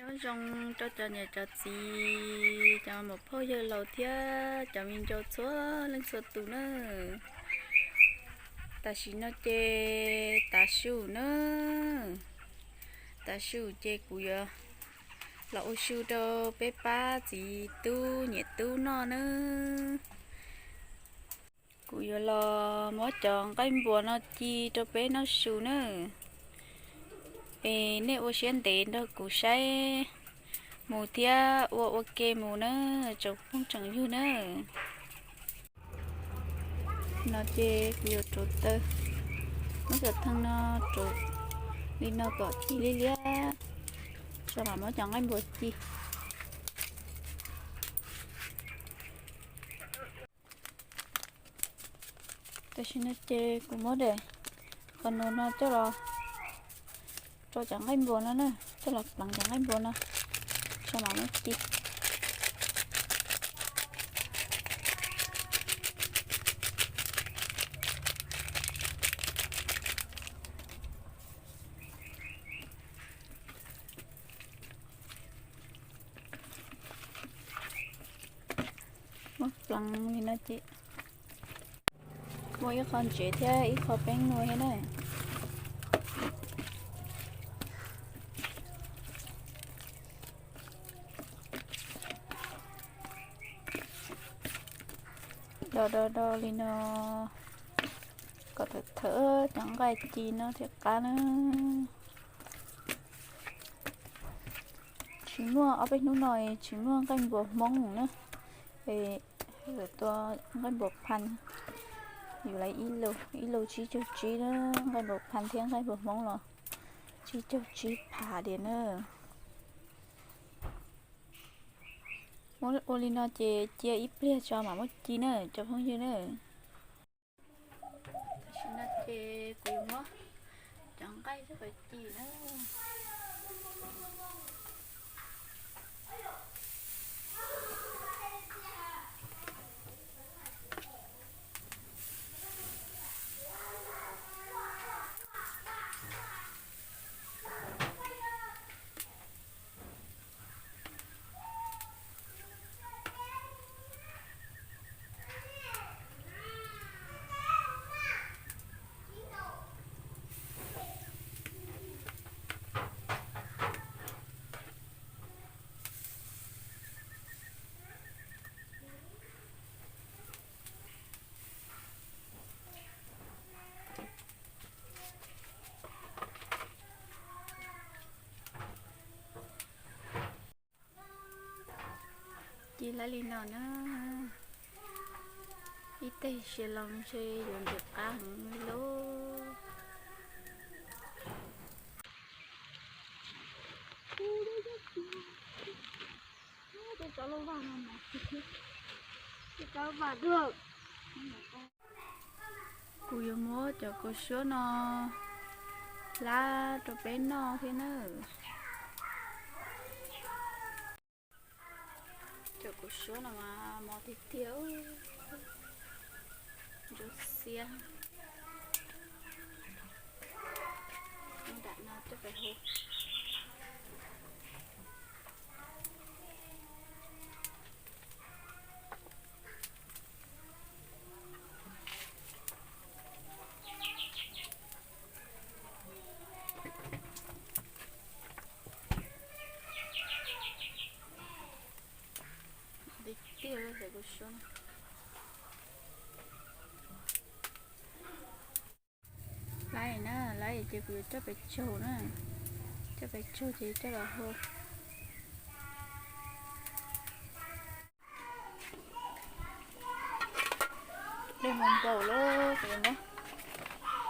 Nyob zoo rau cov niam cov txiv, cov muam phauj yawg laus thiab cov viv ncaus txhua leej txhua tus nawb. Tam sim no ces tav su nawb, tav su ces kuv yuav los ua su rau peb pab txiv tub niam tub noj nawb. Kuv yuav los muab cov nqaij npuas no ci rau peb noj su nawb. Es nej ua siab ntev nrog kuv saib mus thiab ua ua ke mus nawb tsoom phooj tsoom ywg nawb. No ces kuv yuav rauv taws, muab cov thaj no rauv li no kom ci liab liab, tso mam muab cov nqaij npuas ci. Tam sim no ces kuv muab daim qhov nus no coj los rau cov nqaij npuas no na, coj los pleev cov nqaij npuas no, tso mam muab ci. Muab pleev li no ces muaj ib qho ntsev thiab ib qho peeb nua thiab na. Do do do li no kom thawm thawm cov nqaij ci no thiaj qab na. Tsis muaj, ob peb hnub no tsis muaj nqaij npuas Hmoob na, es tua nqaij npuas Phaj, yus lawv ib lus, ib lus tsib caug tsib na, nqaij npuas Phaj thiab nqaij npuas Hmoob los tsib caug tsib phav diam na. Muab ua li no ces cia ib pliag tso mam muab ci na cov phooj ywg na. Tam sim no ces kuv yuav muab cov nqaij coj pais ci na. Ci lawm li no na, ib teg sia loo ntshe yuav ntxim qab heev li lauj. Kuv yuav muab cov kua suab no hlab rau peb noj thiab na. Cov kua suab no mas mos tiag tiag, ntsuab xiab. Nram no coj pais hu. Tiag tiag, laiv na, laiv ces kuv yuav coj pes tsawg na, coj pes tsawg ces coj los hu. Dej mus npaum lawm, kuv yuav muab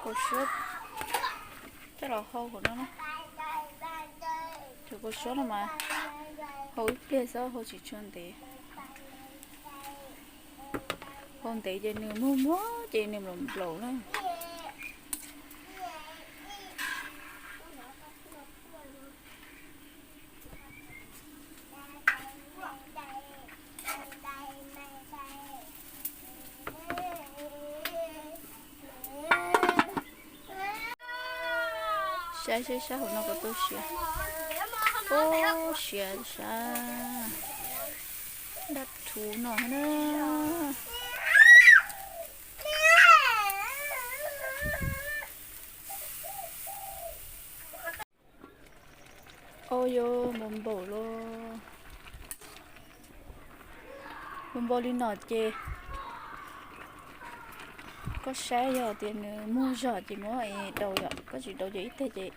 kua suab coj los hau hauv no na. Cov kua suab no mas hau ib pliag xwb, hau tsis tshua ntev. Hau ntev ces nws muag muag ces nws nplaum nplaum na. Saib saib sab hauv no puas tu siav. Ub, siav sav, dab thuv no na. Au yau, npau npaum los, npau npaum li no ces koj saib, yog tias nws muag zog ces muab es daus yom, koj tsis daus ces ib teg ces,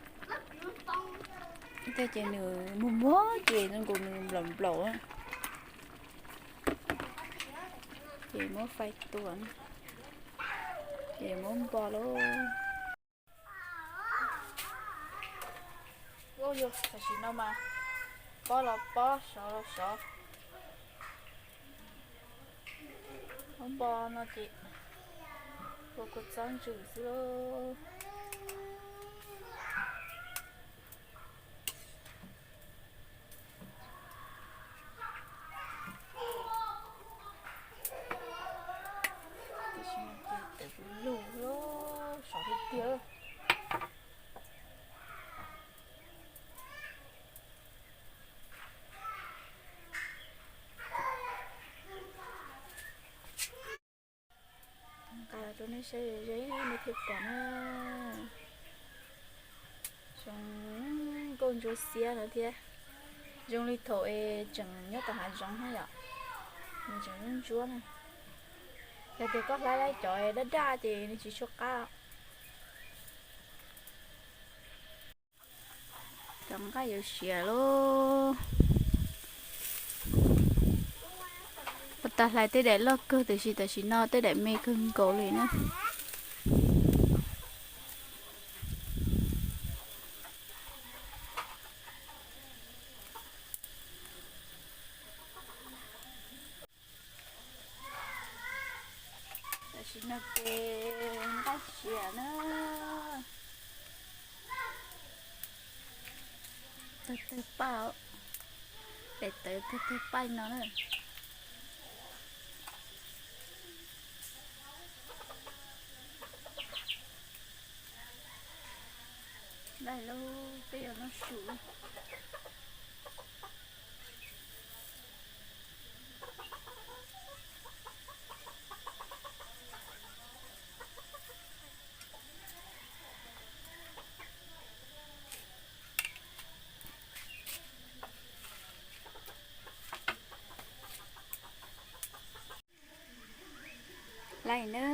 ib teg ces nws muag muag ces zoo nkaus nws nplaum nplaum, ces muab faib tua, ces muab npo lauj. Ub, yog tam sim no mas pob los pob, sov los sov, muab npo no ces ua kua txob ntsws xwb lauj. Tam sim no ces tawm lug lug, sov tiag tiag. Nqa los rau nej saib ze nej thiaj pom na. Zoo nkauj ntsuab xiab no thiab. Zoo li thaum es tseem nyob tom hav zoov na yom. Nws tseem ntsuab ntsuab na. Yog tias koj hlais hlais cov daj daj ces nws tsis tshua qab. Cov nqaij yuav siav lauj. Puag ta hlais tej daim loj kawg tiam sis tam sim no tej daim me kawg nkaus li na. Tam sim no ces nqaij siav na. Tawg tawg paj, pem tawv tawg tawg paj no na. Lawm lauj, peb yuav noj su. Lawm na,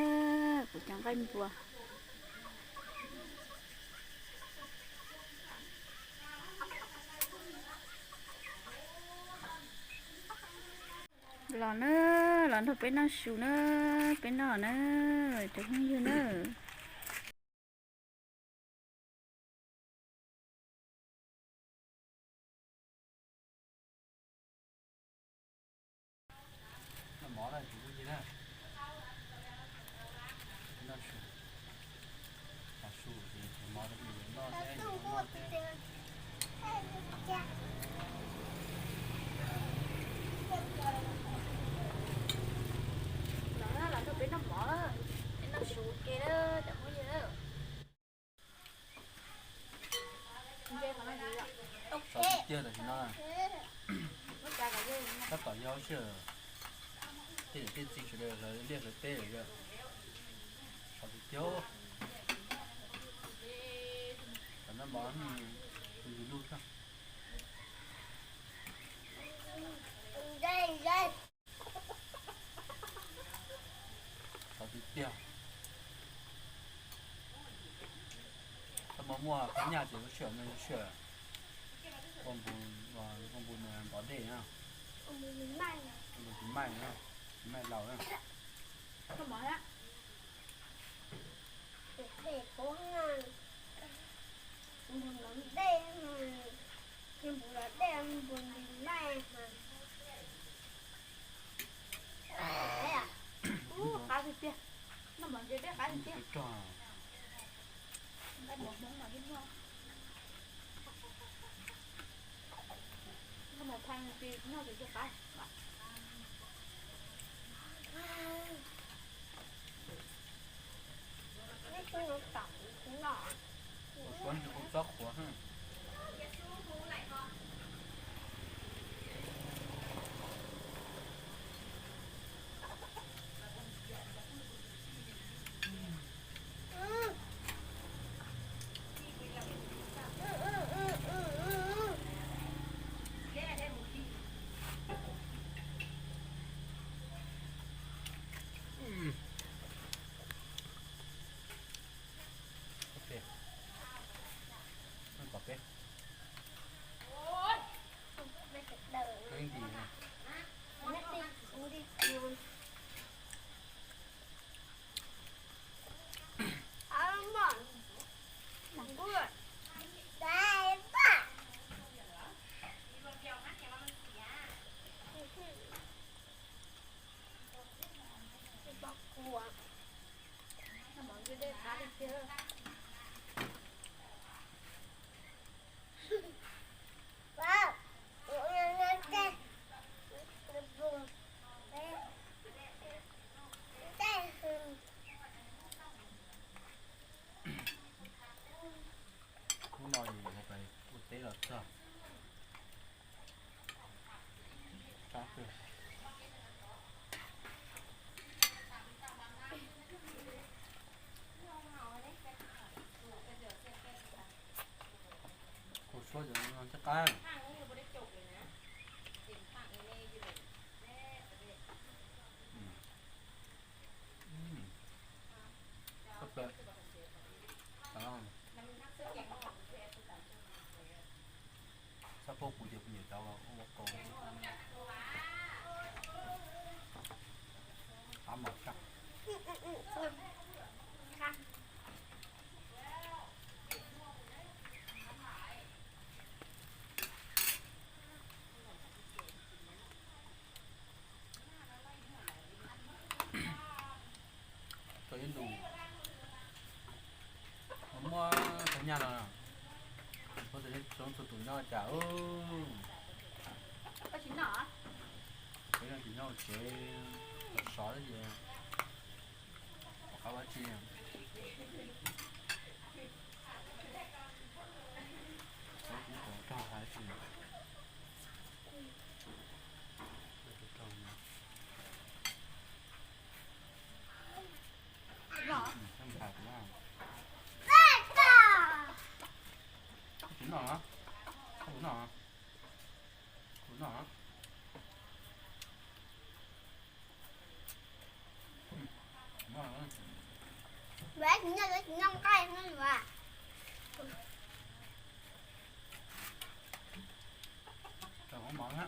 kuv cov nqaij npua. Los na, los nrog peb noj su na, peb noj na, cov phooj ywg na. Los, los nrog peb noj mov, peb noj su ua ke na cov phooj ywg. Sov tiag tiag tam sim no. Tab tom yog sij hawm tej niam tej txiv sawv daws hlawv liaj hlawv teb lawm. Sov tiag tiag. Tam noj mov tus yus luj thiab. Sov tiag tiag. Tau muaj muaj phab nyaj ces lub sij hawm no lub sij hawm ua npus, ua npus ntov dej na. Ua npus txiv maij na, txiv maij laus na. Npus ntov dej, npus ntov dej, npus ntsis maij. Ub, qab tiag tiag. Noj mov ntse dej qab tiag tiag. Nqaij mov Hmoob mas yeej muaj. Noj mov phaj ces noj ces twb qab. Ua suav ntsis hu txob qhuav. Ua, ua, txhob paub kuv tias kuv nyiam cov ua qau. Qab mos tshaj. Tau ib ntus muab tau nyaj no, muab tau txhua tus nyob cas. Tsis nyob tsev, sov sov ces pom qab ua tsi. Kuv tus rog hais tsis, tus rog no, tsis noj, tsis noj, kuv noj. Yuav tsis noj, yuav tsis noj nqaij no yuav. Tau mov na.